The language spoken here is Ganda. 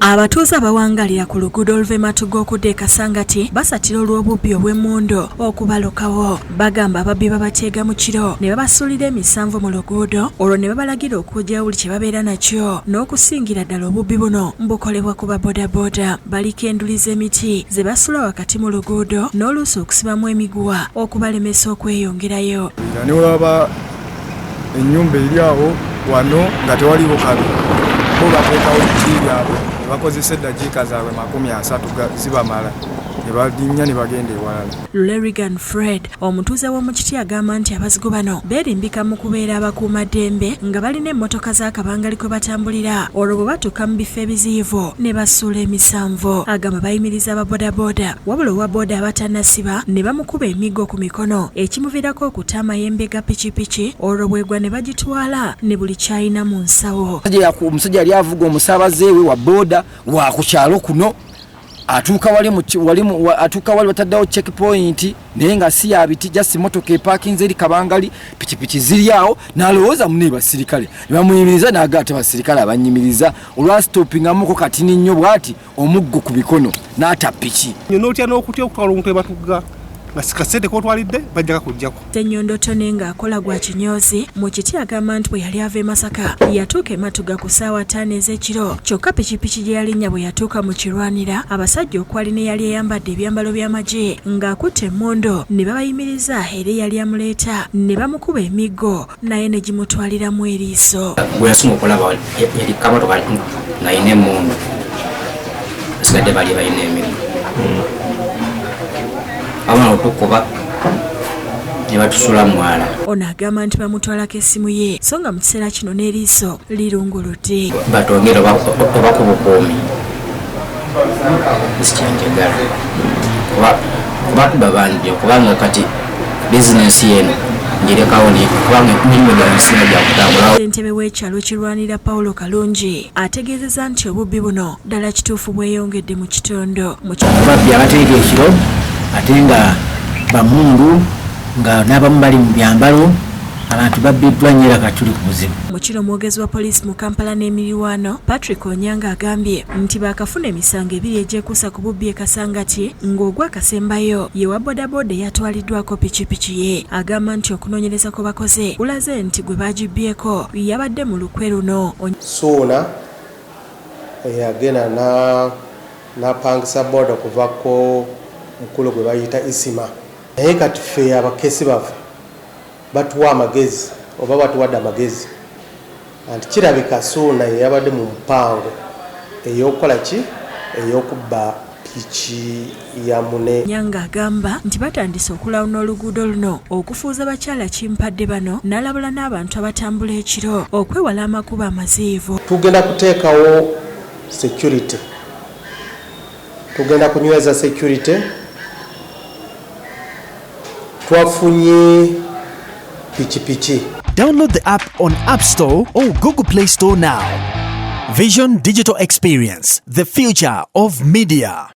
Abatuuze abawangalira ku luguudo oluva e Matugga okudda e Kasangati basattira olw'obubbi obw'emmundu okubalukawo. Bagamba ababbi babateega mu kiro ne babasuulira emisanvu mu luguudo olwo ne babalagira okuggyayo buli kye babeera nakyo n'okusingira ddala obubbi buno bukolebwa ku ba bodaboda. Baliko enduli z'emiti ze basula wakati mu luguudo n'oluusi okusibamu emiguwa okubalemesa okweyongerayo. Nga ne waba ennyumba eri awo wano nga tewaliwo kabi, bo bateekawo ebiti byabwe ne bakozesa eddakiika zaabwe 30 zibamala ne balinnya ne bagenda ewalala. Lule Regan Fred, omutuuze w'omu Kiti agamba nti abazigu bano beerimbika mu kubeera abakuumaddembe nga balina emmotoka za kabangali kwe batambulira olwo bwe batuuka mu bifo ebiziyivu ne basuula emisanvu. Agamba bayimiriza aba bodaboda wabula owa boda aba tannasiba ne bamukuba emiggo ku mikono ekimuviirako okuta amayembe ga pikipiki olwo bw'egwa ne bagitwala ne buli ky'alina mu nsawo. Omusajja yali avuga omusaabaze we wa boda wa ku kyalo kuno atuuka wali wali atuuka wali bataddewo check point naye nga si ya biti, just motoka epakinze eri kabangali, pikipiki ziri awo, n'alowooza mune basirikale ne bamuyimiriza, n'agaa ate basirikale abanyimiriza olwa stoppingamuko katini nnyo bw'ati omuggo ku mikono n'ata piki. N'otya n'okutya okutwala omuntu ebatugga nga sikasente kotwalidde bajja kakuggyako. Ssenyondo Tony ng'akola gwa kinyoozi mu Kiti agamba nti bwe yali ava e Masaka yatuuka e Matuga ku ssaawa 5 ez'ekiro kyokka pikipiki gye yalinnya bwe yatuuka mu Kirwanira abasajja okwali n'eyali eyambadde ebyambalo by'amagye ng'akutte emmundu ne babayimiriza era eyali amuleeta ne bamukuba emiggo naye ne gimutwaliramu eriiso. Gwe yasinga okulaba yali kamotoka ng'alina emmundu, basigadde bali balina emiggo. Abaana otukuba ne batusula mwala. Ono agamba nti bamutwalako essimu ye so nga mu kiseera kino n'eriiso lirunguludde. Batwongere oba ku bukuumi sikyenjagala kuba tuba bangi kubanga kati bizinensi yeno ngirekawo kubanga emirimu gyange singa gyakutambula. Ssentebe w'ekyalo Kirwanira Paulo Kalungi ategeezezza nti obubbi buno ddala kituufu bweyongedde mu kitundu. Ababbi abateega ekiro ate nga bamundu nga n'abamu bali mu byambalo, abantu babbiddwa nnyo era kati tuli ku buzibu. Mu kino omwogezi wa poliisi mu Kampala n'emirirwano Patrick Onyango agambye nti baakafuna emisango ebiri egyekuusa ku bubbi e Kasangati ng'ogwakasembayo ye wa bodaboda eyatwaliddwako pikipiki ye. Agamba nti okunoonyereza kwe bakoze kulaze nti gwe baagibbyeko yabadde mu lukwe luno. Suuna yagenda n'apangisa boda okuva ku mukulu gwe bayita Isima, naye kati ffe abakesi baffe batuwa amagezi oba batuwadde amagezi nti kirabika Suuna yeyabadde mu mpango ey'okukola ki ey'okubba piki ya mune. Nyanga agamba nti batandise okulawuna oluguudo luno okufuuza bakyala kimpadde bano n'alabula n'abantu abatambula ekiro okwewala amakubo amaziivu. Tugenda kuteekawo security, tugenda kunyweza security. Twafunye pikipiki. Download the app on App Store or Google Play Store now. Vision Digital Experience, the future of media.